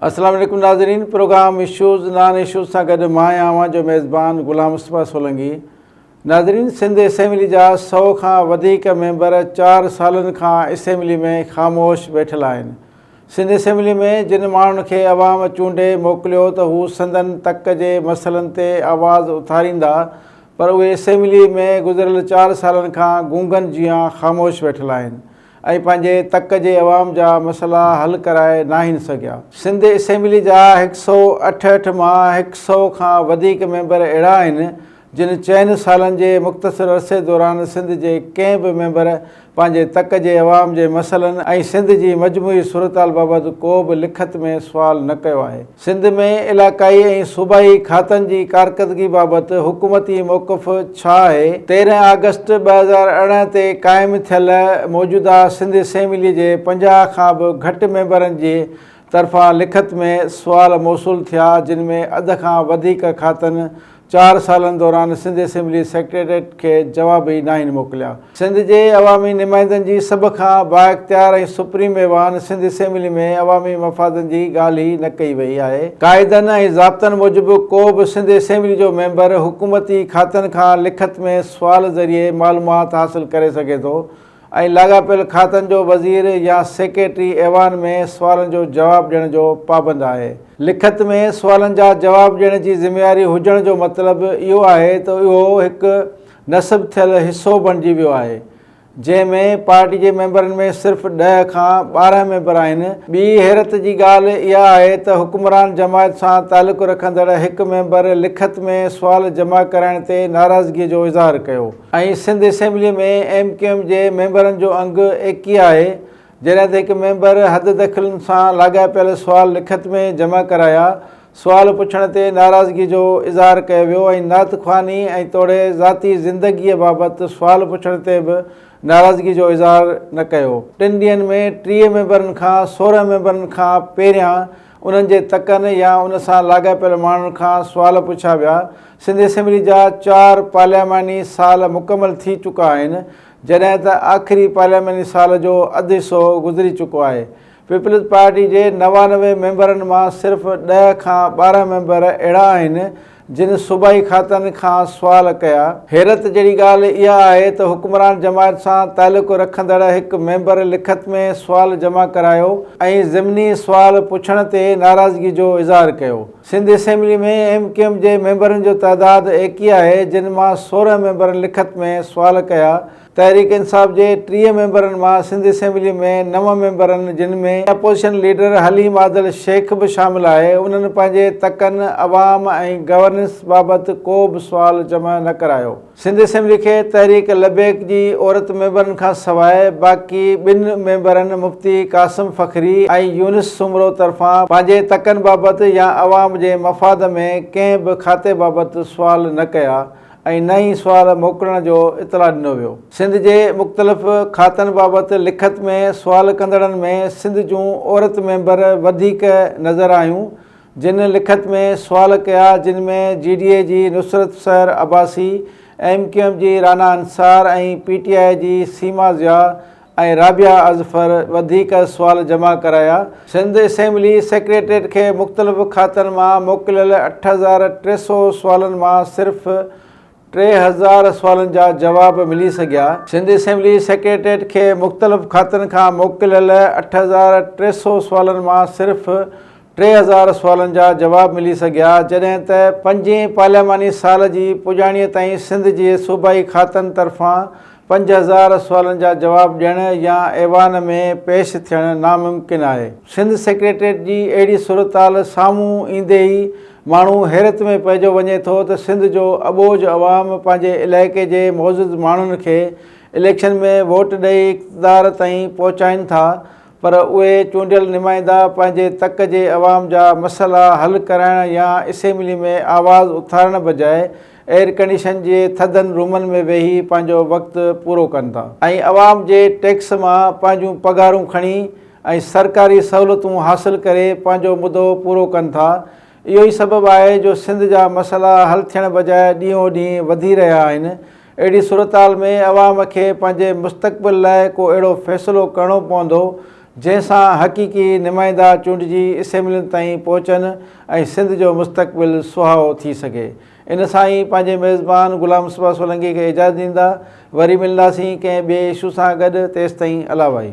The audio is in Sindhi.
السلام عليڪم ناظرين پروگرام اشوز نان اشوز سان گڏ مان آهيان اوهان جو ميزبان غلام مصطفيٰ سولنگي ناظرين سنڌ اسيمبلي جا سو کان وڌيڪ ميمبر چار سالن کان اسيمبلي ۾ خاموش ويٺل آهن سنڌ اسيمبلي ۾ جن ماڻهن کي عوام چونڊي موڪليو ته هو سندن تڪ جي مسئلن تي آواز اٿاريندا پر اهي اسيمبلي ۾ گذريل چار سالن کان گونگن جيان خاموش ويٺل آهن ۽ پنهنجي تڪ جي عوام جا مسئلا حل ڪرائي ناهن سگهيا. سنڌ اسيمبلي جا هڪ سئو اٺهٺ مان هڪ سئو کان وڌيڪ ميمبر اهڙا آهن جن چئن سالن جي مختصر عرصي دوران سنڌ جي ڪنهن به ميمبر پنهنجي تڪ جي عوام جي مسئلن ۽ سنڌ جي مجموعي صورتحال بابت ڪو به لکت ۾ سوال نه ڪيو آهي. سنڌ ۾ علائقائي ۽ صوبائي کاتن جي ڪارڪردگي بابت حڪومتي موقف ڇا آهي؟ 13 آگسٽ 2018 تي قائم ٿيل موجوده سنڌ اسيمبلي جي 50 کان به گهٽ ميمبرن جي طرفان لکت ۾ سوال موصول ٿيا جن ۾ اڌ کان وڌيڪ کاتن چار سالن دوران سنڌ اسيمبلي سيڪريٽريٽ کي جواب ئي ناهن موڪليا. سنڌ جي عوامي نمائندن جي سڀ کان بااختيار ۽ سپريم ايوان سنڌ اسيمبلي ۾ عوامي مفادن جي ڳالهه ئي نه ڪئي وئي آهي. قاعدن ۽ ضابطن موجب ڪو به سنڌ اسيمبلي جو ميمبر حڪومتي کاتن کان لکت ۾ سوال ذريعي معلومات حاصل ڪري سگهي ٿو ۽ لاڳاپيل کاتن جو وزير يا سيڪريٽري ايوان ۾ سوالن جو جواب ڏيڻ جو پابند آهي. لکت ۾ سوالن جا جواب ڏيڻ جي ذميواري هجڻ جو مطلب اهو آهي ته اهو هڪ نصب ٿيل حصو بڻجي ويو آهي، جنهن ۾ پارٽي جي ميمبرن ۾ صرف ڏهه کان 12 ميمبر آهن. ٻي حيرت جي ڳالهه اها آهي ته حڪمران جماعت سان تعلق رکندڙ هڪ ميمبر لکت ۾ سوال جمع ڪرائڻ تي ناراضگي جو اظهار ڪيو. ۽ Sindh assembly ۾ M Q M جي ميمبرن جو انگ 21 آهي، جڏهن ته هڪ ميمبر حد دخلين سان لاڳاپيل سوال لکت ۾ جمع ڪرايا، سوال پڇڻ تي ناراضگي جو اظهار ڪيو ويو ۽ نعت خواني ۽ توڙي ذاتي زندگيء بابت سوال پڇڻ تي به ناراضگي جو اظهار نه ڪيو. ٽن ڏينهن ۾ 30 ميمبرن کان 16 ميمبرن کان پهريان انهن جي تڪن يا ان سان لاڳاپيل ماڻهن کان سوال پڇيا ويا. سنڌ اسيمبلي جا چار پارلياماني سال مڪمل ٿي چڪا آهن، جڏهن ته آخري پارلياماني سال جو اڌ حصو گذري چڪو آهي. پيپلز پارٽي جي 99 ميمبرن مان صرف ڏهه کان 12 ميمبر اهڙا آهن، جن صوبائي کاتن کان سوال ڪيا. حيرت جهڙي ڳالهه اها آهي ته حڪمران جماعت سان تعلق رکندڙ هڪ ميمبر لکت ۾ سوال جمع ڪرايو ۽ ضمني سوال پڇڻ تي ناراضگي جو اظهار ڪيو. Sindh assembly ۾ M Q M جي ميمبرن جو تعداد 21 آهي جن مان 16 ميمبرن لکت ۾ سوال ڪيا تحريڪ انصاف جي 30 ميمبرن مان سنڌ اسيمبلي ۾ نو ميمبرن جن ۾ اپوزيشن ليڊر حليم عادل شيخ به شامل آهي انهن پنهنجي تڪن، عوام ۽ گورننس بابت ڪو به سوال جمع نه ڪرايو. سنڌ اسيمبلي کي تحريڪ لبيڪ جي عورت ميمبرن کان سواء باقي ٻن ميمبرن مفتي قاسم فخري ۽ يونس سومرو طرفان پنهنجي تڪن بابت يا عوام جي مفاد ۾ ڪنهن به کاتي بابت سوال نه ڪيا. ۽ نه ئي سوال موڪلڻ جو اطلاع ڏنو ويو. سنڌ جي مختلف کاتن بابت لکت ۾ سوال ڪندڙن ۾ سنڌ جون عورت ميمبر وڌيڪ نظر آيون جن لکت ۾ سوال ڪيا جن ۾ جي ڊي اي جي Nusrat Sehar Abbasi, M Q M جي رانا انصار ۽ پي ٽي آء جي سيما ضياء ۽ رابعه اظفر وڌيڪ سوال جمع ڪرايا. سنڌ اسيمبلي سيڪريٽريٽ کي مختلف کاتن مان موڪليل 8300 سوالن مان صرف 3000 سوالن جا جواب ملي سگهيا. سنڌ اسيمبلي سيڪريٽريٽ کي مختلف کاتن کان موڪليل 8300 سوالن مان صرف 3000 سوالن جا جواب ملي سگهيا، جڏهن ته پنجين پارلياماني سال جي پڄاڻيء تائين سنڌ جي صوبائي کاتن طرفان 5000 سوالن جا جواب ڏيڻ يا ايوان ۾ پيش ٿيڻ ناممڪن آهي. سنڌ سيڪريٽريٽ جي اهڙي صورتحال سامهون ايندي ئي ماڻهو حيرت ۾ پئجو وڃي ٿو ته سنڌ جو اٻوجهه عوام پنهنجي علائقي جي معزز ماڻهن کي اليڪشن ۾ ووٽ ڏئي اقتدار تائين پهچائين ٿا پر اهي چونڊيل نمائندا پنهنجي تڪ جي عوام جا مسئلا حل ڪرائڻ يا اسيمبلي ۾ آواز اٿارڻ بجاء ايئر ڪنڊيشن جي ٿڌن رومن ۾ ويهي پنهنجو وقت پورو ڪن ٿا ۽ عوام جي ٽيڪس مان پنهنجون پگهارون کڻي ۽ سرڪاري سهولتون حاصل ڪري پنهنجو مدو پورو ڪن ٿا. اهو ئي سبب آهي جو سنڌ جا مسئلا حل ٿيڻ بجاء ڏينهون ڏينهن وڌي رهيا آهن. اهڙي صورتحال ۾ عوام کي پنهنجي مستقبل لاء ڪو اهڙو فيصلو ڪرڻو پوندو، جنهن سان حقيقي نمائندا چونڊجي اسيمبلين تائين پهچن ۽ سنڌ جو مستقبل سهائو ٿي سگهي. ان سان ئي پنهنجي ميزبان غلام مصطفيٰ سولنگي کي اجازت ڏيندا. وري ملنداسين ڪنهن ٻئي اشو سان گڏ تيستائين الله واهي.